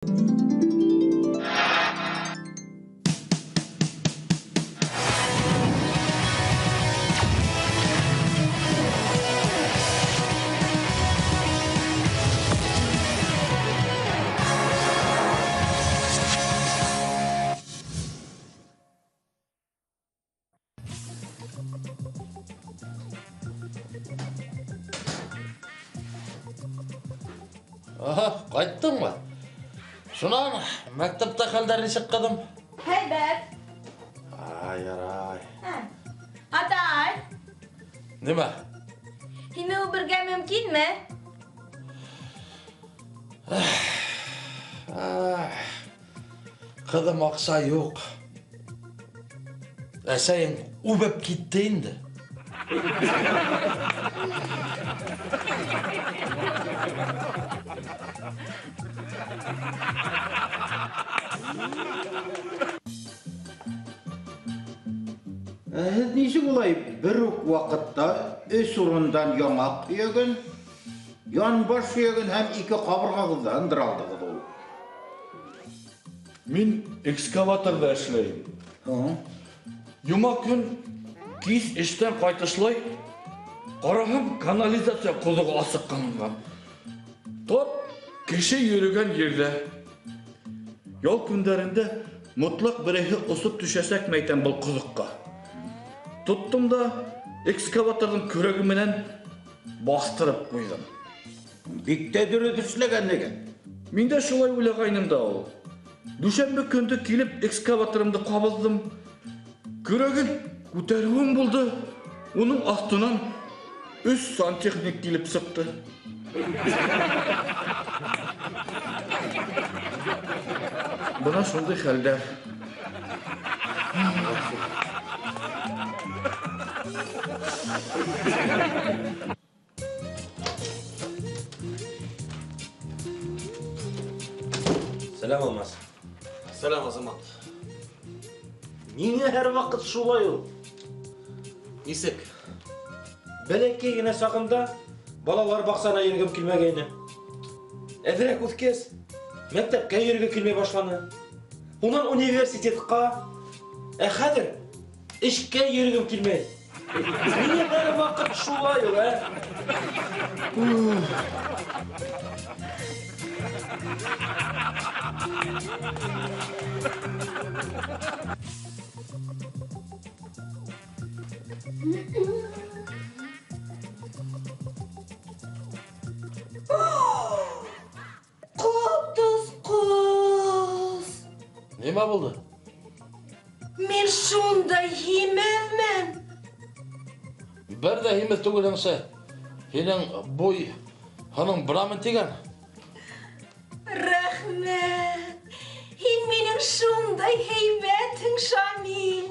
Aha, ҡайттыңмы? Шунан мәктәптә хәлдәр нисек, ҡыҙым? Һәйбәт. Ай, ярай. Атай. Нимә? Һине үбергә мөмкинме? Ҡыҙым, аҡса юҡ. Әсәйең үбеп китте инде. Һеҙ нисек улай бер үк ваҡытта өс урындан яңаҡ һөйәген, янбаш һөйәген һәм ике ҡабырғағыҙҙы һындыра алдығыҙ ул? Мин экскаваторҙа эшләйем. Йома көн кис эштән ҡайтышлай ҡараһам, канализация ҡоҙоғо асыҡ ҡалынған. Тап кеше йөрөгән ерҙә. Ял көндәрендә мотлаҡ берәйһе осоп төшәсәк мәйтәм был ҡоҙоҡҡа. Тоттом да экскаваторҙың көрәге менән баҫтырып ҡуйҙым. Бик тә дөрөҫ эшләгәнлеген. Мин дә шулай уйлағайным да ул. Дүшәмбе көндө килеп экскаваторымды ҡабыҙҙым. Көрәген күтәреүем булды. Уның аҫтынан 3 сантехник килеп сыҡты. Бына шундай хәлдәр. Сәләм, Алмаз. Сәләм, Азамат. Ниңә һәр ваҡыт шулай ул? Нисек? Бәләкәй генә сағында балалар баҡсаһына йөрөгөм килмәгәйне. Әҙерәк үҫкәс, мәктәпкә йөрөгө килмәй башланы. Унан университетҡа. Ә хәҙер эшкә йөрөгөм килмәй. Ниңә һәр ваҡыт шулай ул, ә? Ҡотосҡос! Нимә булды? Мин шундай һимеҙмен. Бер ҙә һимеҙ түгелһеңсе. Һинең буй һының брамын тигән. Рәхмәт. Һин минең шундай һәйбәтһең, Шамил.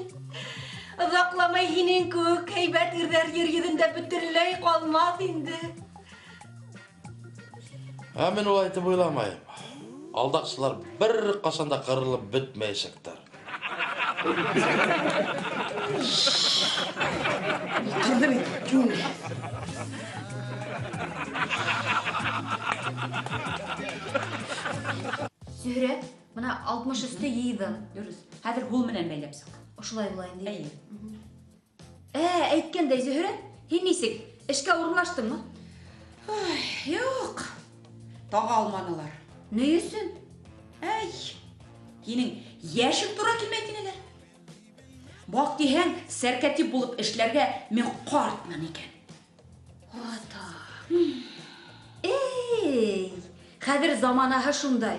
Оҙаҡламай һинең кеүек һәйбәт ирҙәр ер йөҙөндә бөтөнләй ҡалмаҫ инде. Ә мин улай итеп уйламайым. Алдаҡсылар бер ҡасан да ҡырылып бөтмәйәсәктәр. Ҡырҙы бит, жүнле. Зөһрә, бына 63-тө йыйҙым. Дөрөҫ. Хәҙер һул менән бәйләп сыҡ. Ошолай була инде. Эйе. Әйткәндәй, Зөһрә, һин нисек? Эшкә урынлаштыңмы? Ай, юҡ. Таға алманылар. Ни өсөн? Әй, һинең йәшең тура килмәй тинеләр. Баҡ тиһәң, сәркәтип булып эшләргә мин ҡартмын икән. Ата. Эй, хәҙер заманаһы шундай.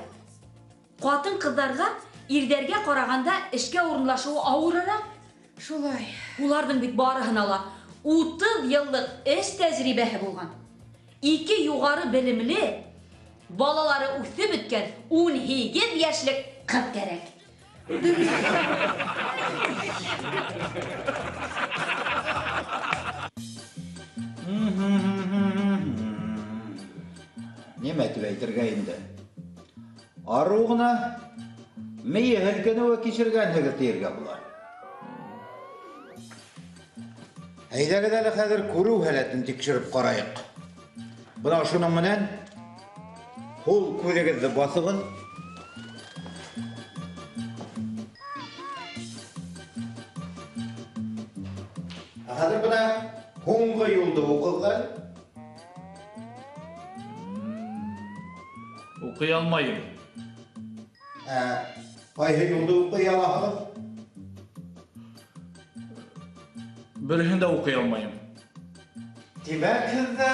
Ҡатын-ҡыҙҙарға ирҙәргә ҡарағанда эшкә урынлашыуы ауырыраҡ. Шулай. Уларҙың бит барыһына ла 30 йыллыҡ эш тәжрибәһе булған. 2 юғары белемле, балалары үҫеп бөткән 18 йәшлек ҡыҙ кәрәк. Нимә тип әйтергә инде? Арыу ғына мейе һелкенеүе кисергәнһегеҙ тиергә була. Әйҙәгеҙ әле хәҙер күреү һәләтен тикшереп ҡарайыҡ. Бына шуның менән һул күҙегеҙҙе баҫығыҙ. хәҙер бына һуңғы юлды уҡығыҙ әле. Уҡый алмайым. Ә ҡайһы юлды уҡый алаһығыҙ? Береһен дә уҡый алмайым. Тимәк, һеҙҙә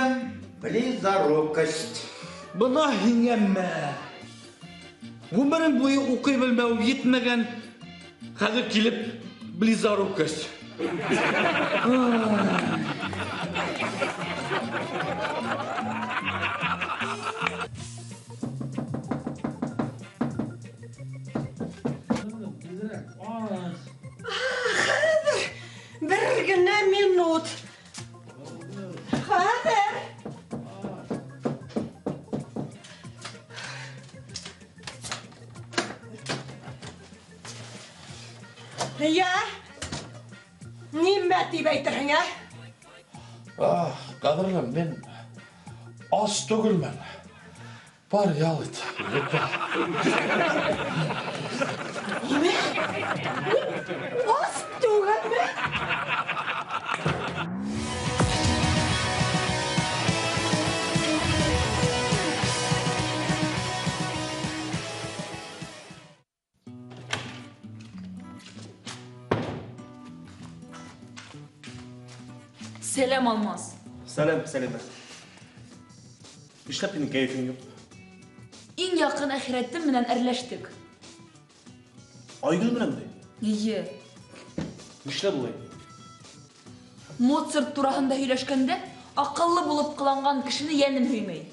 близорукость. Бына һиңә мә. Ғүмерем буйы уҡый белмәү етмәгән, хәҙер килеп близорукость. Хәҙер бер генә минут. Хәҙер. Я, нимә тип әйтерһең, ә? Ах, ҡәҙерлем, мин ас түгелмен. Бар, ял ит. Нимә? Ас түгелме? Сәләм, Алмаз. Сәләм, Сәлимә. Нишләп һинең кәйефең юҡ? Иң яҡын әхирәтем менән әрләштек. Айгөл менәнме? Эйе. Нишләп улай? Моцарт тураһында һөйләшкәндә аҡыллы булып ҡыланған кешене йәнем һөймәй.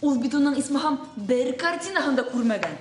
Ул бит уның исмаһам бер картинаһын да күрмәгән.